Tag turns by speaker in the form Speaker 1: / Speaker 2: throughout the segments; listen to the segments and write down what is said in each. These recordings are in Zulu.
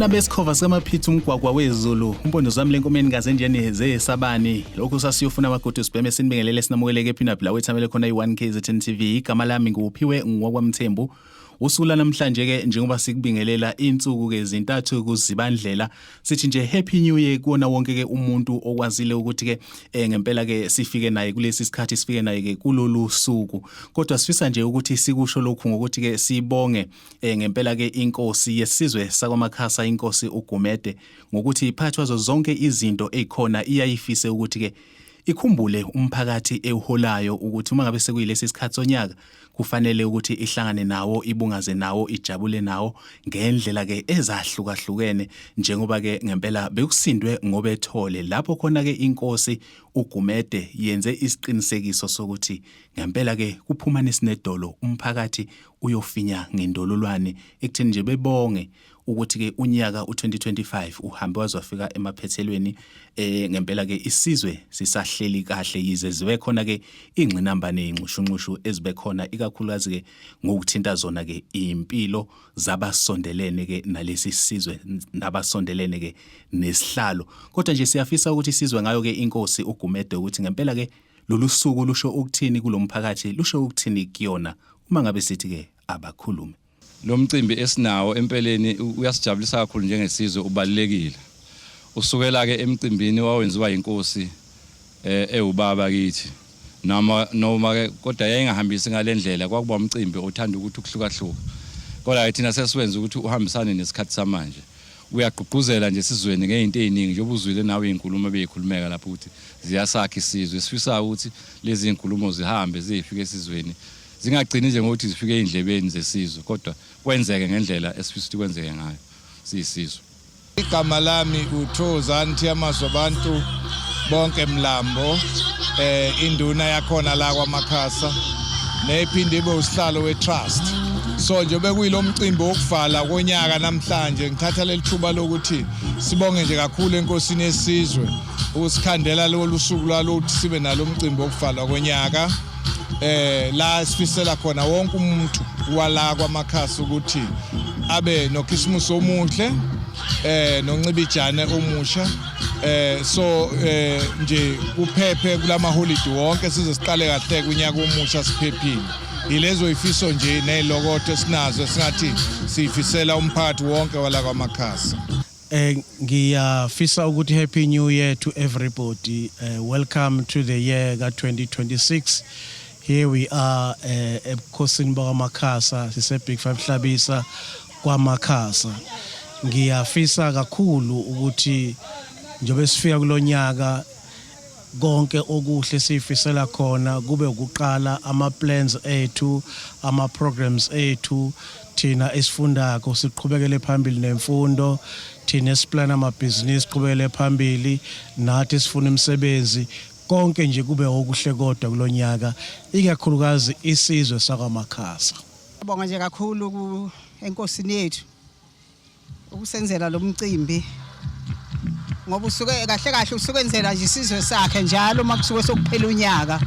Speaker 1: Unabe isikhova sikamaphithi umgwagwa wezulu umpondo zami lenkomeni kaze njene zesabani lokhu sasiyofuna amagudu sibheme sinibingelele sinamukeleke ephinaphila la wethamele khona i-1 KZN TV. Igama lami nguPhiwe ngowakwaMthembu. Usuku lanamhlanje ke, njengoba sikubingelela insuku ke zintathu kuZibandlela, sithi nje happy new year kuwona wonke ke umuntu okwazile ukuthi ke ngempela ke sifike naye kulesi sikhathi, sifike naye ke kulolu suku. Kodwa sifisa nje ukuthi sikusho lokhu ngokuthi ke sibonge ngempela ke inkosi yesizwe sakwaMakhasa, inkosi uGumede, ngokuthi phakathi kwazo zonke izinto ezikhona iyayifise ukuthi ke ikhumbule umphakathi ewuholayo, ukuthi uma ngabe sekuyilesi sikhathi sonyaka kufanele ukuthi ihlangane nawo, ibungaze nawo, ijabule nawo ngendlela ke ezahlukahlukene, njengoba ke ngempela bekusindwe ngobethole lapho khona ke inkosi uGumede yenze isiqinisekiso sokuthi ngempela ke kuphuma nesinedolo, umphakathi uyofinya ngendololwane ekutheni nje bebonge ukuthi ke unyaka u2025 uhambe wazwafika emaphethelweni. Ngempela ke isizwe sisahleli kahle, yize zibe khona ke ingqinamba nezinxushunxushu ezibe khona, ikakhulukazi ke ngokuthinta zona ke impilo zabasondelene ke nalesi sizwe nabasondelene ke nesihlalo. Kodwa nje siyafisa ukuthi sizwe ngayo ke inkosi uGumede ukuthi ngempela ke lolu suku lusho ukuthini kulomphakathi, lusho ukuthini kuyona. Uma ngabe sithi ke abakhulume.
Speaker 2: Lo mcimbi esinawo empeleni uyasijabulisa kakhulu njengesizwe, ubalulekile. Usukela ke emcimbini wawenziwa inkosi ewubaba kithi. Noma ke kodwa yayingahambisi ngalendlela, kwakuba umcimbi othanda ukuthi ukuhlukahluka. Kodwa ke thina sesiwenza ukuthi uhambisane nesikhathi samanje. Uyagqugquzela nje esizweni ngezinto eziningi, njengoba uzwile nawe izinkulumo ebeyikhulumeka lapho ukuthi ziyasakha isizwe. Sifisa ukuthi lezi zinkulumo zihambe ziyifike esizweni, zingagcini nje ngokuthi zifike ey'ndlebeni zesizwe, kodwa kwenzeke ngendlela esifisa ukuthi kwenzeke ngayo siyisizwe.
Speaker 3: Igama lami uThokozani Thiyamazwi abantu bonke Mlambo, induna yakhona la kwaMakhasa nephinde ibe usihlalo we-trust. So nje bekuyilo mcimbi wokuvala konyaka namhlanje, ngithatha leli thuba lokuthi sibonge nje kakhulu enkosini yesizwe ukusikhandela lolu suku lwalokuthi sibe nalo mcimbi wokuvalwa konyaka, la sifisela khona wonke umuntu wala kwaMakhasa ukuthi abe noKhisimusi omuhle noncibijane omusha. So nje kuphephe kulama holiday wonke, size siqale kahle kunyaka omusha siphephile. Yilezo ifiso nje nezilokotho esinazo esingathi sifisela umphakathi wonke wala kwaMakhasa.
Speaker 4: Ngiyafisa ukuthi happy new year to everybody. Welcome to the year ka 2026. Here we are ebukhosini bakwaMakhasa, sise Big 5 Hlabisa kwaMakhasa. Ngiyafisa kakhulu ukuthi njengoba sifika kulonyaka, konke okuhle sifisela khona kube ukuqala ama plans ethu, ama programs ethu. Thina esifundako siqhubekele phambili nemfundo, thina esiplana amabhizinisi siqhubekele phambili, nathi sifuna imisebenzi, konke nje kube okuhle kodwa kulonyaka, ikakhulukazi isizwe sakwaMakhasa.
Speaker 5: Bonga nje kakhulu ku enkosini yethu ukusenzela lo mcimbi, ngoba usuke kahle kahle usukenzela nje isizwe sakhe njalo uma kusuke sokuphela unyaka,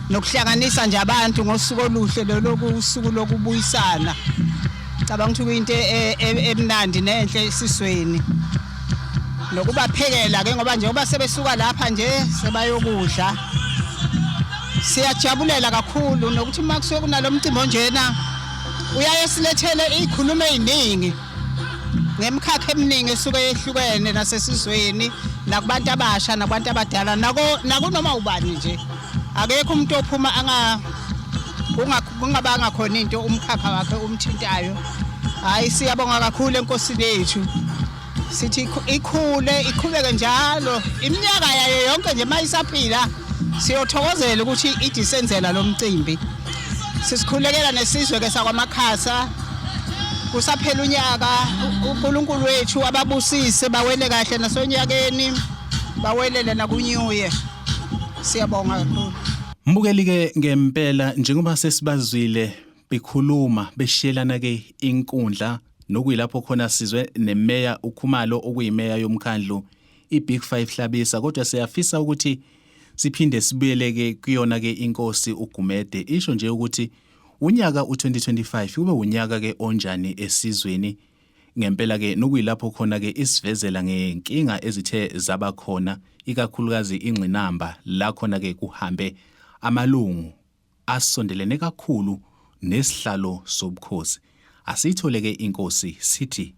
Speaker 5: nokuhlanganisa nje abantu ngosuku oluhle loloku, usuku lokubuyisana. Cabanga ukuthi kuyinto emnandi nenhle esizweni, nokubaphekela ke, ngoba njengoba sebesuka lapha nje sebayokudla, siyajabulela kakhulu nokuthi uma kusuke kunalo mcimbi onjena uyaye silethele izikhulumo eziningi ngemkhakha eminingi esuke yehlukene, nasesizweni, nakubantu abasha, nakubantu abadala, nako nakunoma ubani nje. Akekho umuntu ophuma anga kungabanga khona into umkhakha wakhe umthintayo. Hayi, siyabonga kakhulu enkosini yethu, sithi ikhule, iqhubeke njalo iminyaka yayo yonke nje mayisaphila. Siyothokozela ukuthi idisenzela lo mcimbi. Sisikhulekela nesizwe ke sakwaMakhasa, kusaphela unyaka, uNkulunkulu wethu ababusise, bawele kahle nasonyakeni, bawelele naku-new year. Siyabonga kakhulu.
Speaker 1: Mbukeli ke, ngempela njengoba sesibazwile bekhuluma beshiyelana ke inkundla, nokuyilapho khona sizwe nemeya uKhumalo, okuyimeya yomkhandlu iBig 5 Hlabisa, kodwa siyafisa ukuthi siphinde sibuyele ke kuyona ke inkosi uGumede, isho nje ukuthi unyaka u2025 kube unyaka ke onjani esizweni. Ngempela ke nokuyilapho khona ke isivezela ngenkinga ezithe zaba khona ikakhulukazi ingqinamba la khona ke kuhambe amalungu asondelene kakhulu nesihlalo sobukhosi. Asiyithole ke inkosi sithi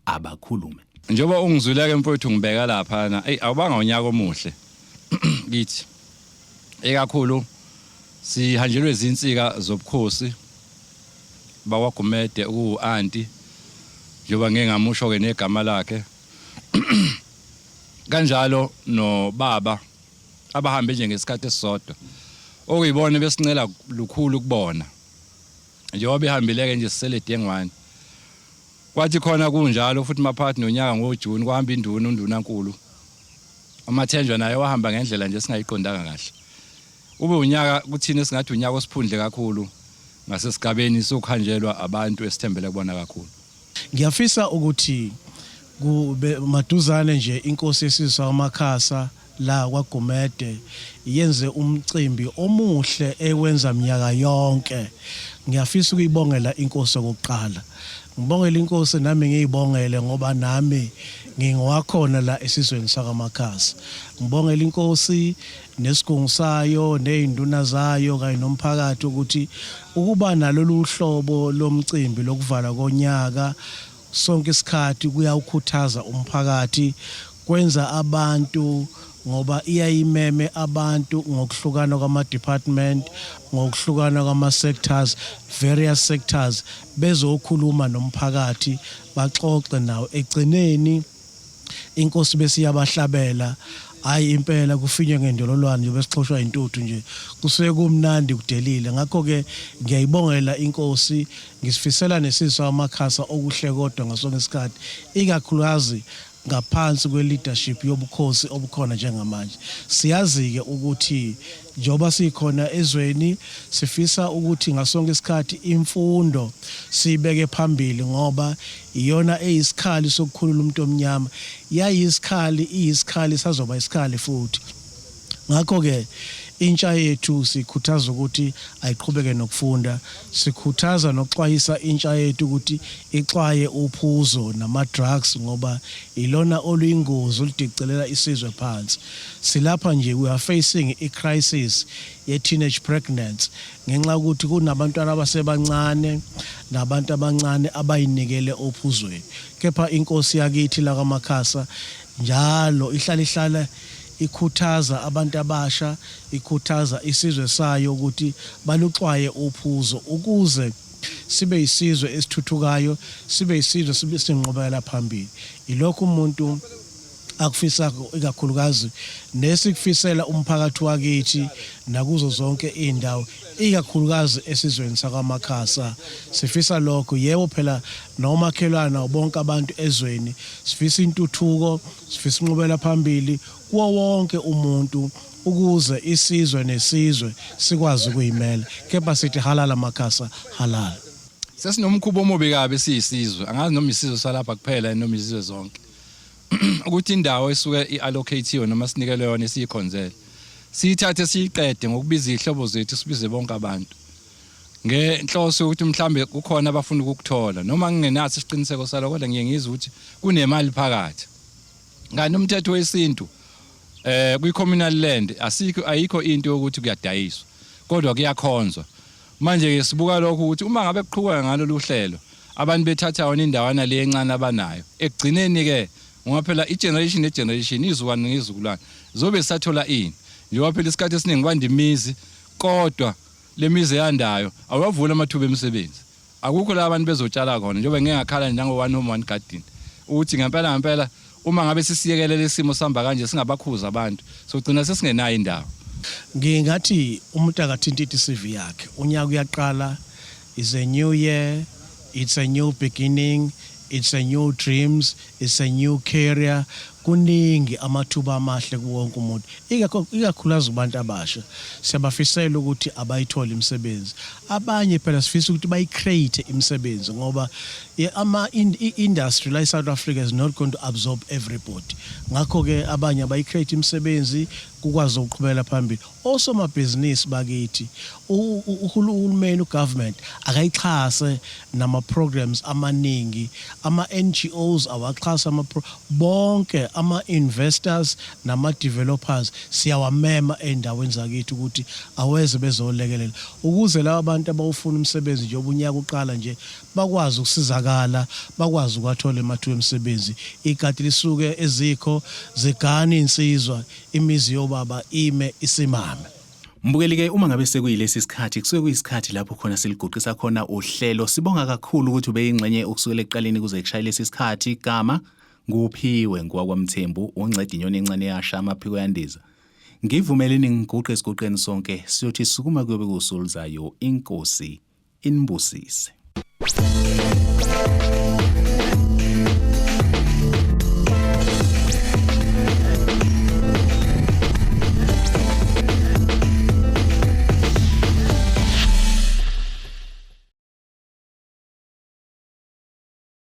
Speaker 1: abakhulume.
Speaker 2: Njengoba ungizwile-ke mfowethu ngibeka laphana, eyi awubanga unyaka omuhle kithi. Ikakhulu sihanjelwe izinsika zobukhosi bakwaGumede okuwu-anti njengoba ngike ngamusho-ke negama lakhe kanjalo nobaba abahambe nje ngesikhathi esisodwa okuyibona besincela lukhulu kubona njengoba behambile-ke nje sisele dengwane. Kwathi khona kunjalo futhi maphakathi nonyaka ngoJuni kwahamba induna undunankulu uMathenjwa naye wahamba ngendlela nje esingayiqondanga kahle. Ube unyaka kuthina esingathi unyaka osiphundle kakhulu ngasesigabeni sokuhanjelwa abantu esithembele kubona kakhulu.
Speaker 4: Ngiyafisa ukuthi kube maduzane nje inkosi yesizwe sakwaMakhasa la kwaGumede yenze umcimbi omuhle ewenza minyaka yonke. Ngiyafisa ukuyibongela inkosi okokuqala. Ngibongela inkosi nami ngiyibongele ngoba nami ngingowakhona la esizweni sakwaMakhasa. Ngibongela inkosi nesigungu sayo nezinduna zayo kanye nomphakathi ukuthi ukuba nalolu hlobo lomcimbi lokuvala konyaka sonke isikhathi kuyawukhuthaza umphakathi kwenza abantu ngoba iyayimeme abantu ngokuhlukana kwama-department ngokuhlukana kwama-sectors various sectors bezokhuluma nomphakathi baxoxe nawo egcineni inkosi bese iyabahlabela hayi impela kufinywe ngendololwane nje besixhoshwa intuthu nje kusuke kumnandi kudelile. Ngakho-ke ngiyayibongela inkosi ngisifisela nesizwe amakhasa okuhle kodwa ngasonke isikhathi ikakhulukazi ngaphansi kwe-leadership yobukhosi obukhona njengamanje. Siyazi-ke ukuthi njengoba sikhona ezweni sifisa ukuthi ngasonke isikhathi imfundo siyibeke phambili ngoba iyona eyisikhali sokukhulula umuntu omnyama. Yayisikhali iyisikhali sazoba isikhali futhi. Ngakho-ke intsha yethu sikhuthaza ukuthi ayiqhubeke nokufunda. Sikhuthaza nokuxwayisa intsha yethu ukuthi ixwaye uphuzo nama-drugs ngoba ilona oluyingozi oludicelela isizwe phansi. Silapha nje we are facing i-crisis ye-teenage pregnancy ngenxa yokuthi kunabantwana abasebancane nabantu abancane abayinikele ophuzweni. Kepha inkosi yakithi la kwaMakhasa njalo ihlala ihlala ikhuthaza abantu abasha ikhuthaza isizwe sayo ukuthi baluxwaye uphuzo ukuze sibe isizwe esithuthukayo sibe isizwe sibe sinqubekela phambili. Ilokhu umuntu akufisa ikakhulukazi nesikufisela umphakathi wakithi nakuzo zonke indawo ikakhulukazi esizweni sakwaMakhasa. Sifisa lokho yebo phela nomakhelwana bonke abantu ezweni sifisa intuthuko sifisa inqubela phambili kuwo wonke umuntu ukuze isizwe nesizwe sikwazi ukuyimela. Kepha sithi halala Makhasa halala.
Speaker 2: Sesinomkhuba omubi kabi siyisizwe angazi noma isizwe salapha kuphela noma izizwe zonke ukuthi indawo esuke i-allocate-iwe noma sinikelwe yona esiyikhonzele siyithathe siyiqede ngokubiza izihlobo zethu sibize bonke abantu ngenhloso yokuthi mhlambe kukhona abafuna ukukuthola noma ngingenaso isiqiniseko salokho kodwa ngiye ngizwe ukuthi kunemali phakathi. Kanti umthetho wesintu kwi-communal land asikho ayikho into yokuthi kuyadayiswa kodwa kuyakhonzwa. Manje ke sibuka lokho ukuthi uma ngabe kuqhubeka ngalolu hlelo abantu bethatha yona indawana le encane abanayo ekugcineni ke ngoba phela i-generation ne-generation izukulwane ngezizukulwane zobe sisathola ini njengoba phela isikhathi esiningi kwanda imizi kodwa le mizi eyandayo awavula amathuba emisebenzi akukho la abantu bezotshala khona njengoba ngeke ngakhala nje nango one home one garden ukuthi ngempela ngempela uma ngabe sisiyekelele isimo sihamba kanje singabakhuza abantu sogcina sesingenayo indawo.
Speaker 4: Ngingathi umuntu akathinta i-CV yakhe. Unyaka uyaqala is a new year, it's a new beginning, it's a new dreams, it's a new career. Kuningi amathuba amahle kuwonke umuntu, ikakhulukazi kubantu abasha. Siyabafisela ukuthi abayithole imisebenzi. Abanye phela sifisa ukuthi bayi-create imisebenzi ngoba ama industry la eSouth Africa is not going to absorb everybody. Ngakho-ke abanye abayi-create imisebenzi kukwazi ukuqhubela phambili. Osomabhizinisi bakithi, uhulumeni, ugovernment akayixhase nama programs amaningi, ama NGOs awaxhase ama bonke ama investors nama developers siyawamema endaweni zakithi ukuthi aweze bezolekelela ukuze laba bantu abawufuna umsebenzi njengoba unyaka uqala nje bakwazi ukusizakala, bakwazi ukwathola amathuba emisebenzi. Ikati lisuke ezikho zigane insizwa, imizi yobaba ime isimame.
Speaker 1: Mbukeli ke, uma ngabe sekuyilesi sikhathi, kusuke kuyisikhathi lapho khona siliguqisa khona uhlelo. Sibonga kakhulu ukuthi ubeyingxenye ukusukela ekuqaleni kuze kushaye lesi sikhathi. Igama nguPhiwe ngowakwaMthembu, unceda inyoni encane yasha amaphiko yandiza. Ngivumeleni ngiguqe esiguqeni sonke, siyothi sukuma kuyobe kuwusuku oluzayo. Inkosi inibusise.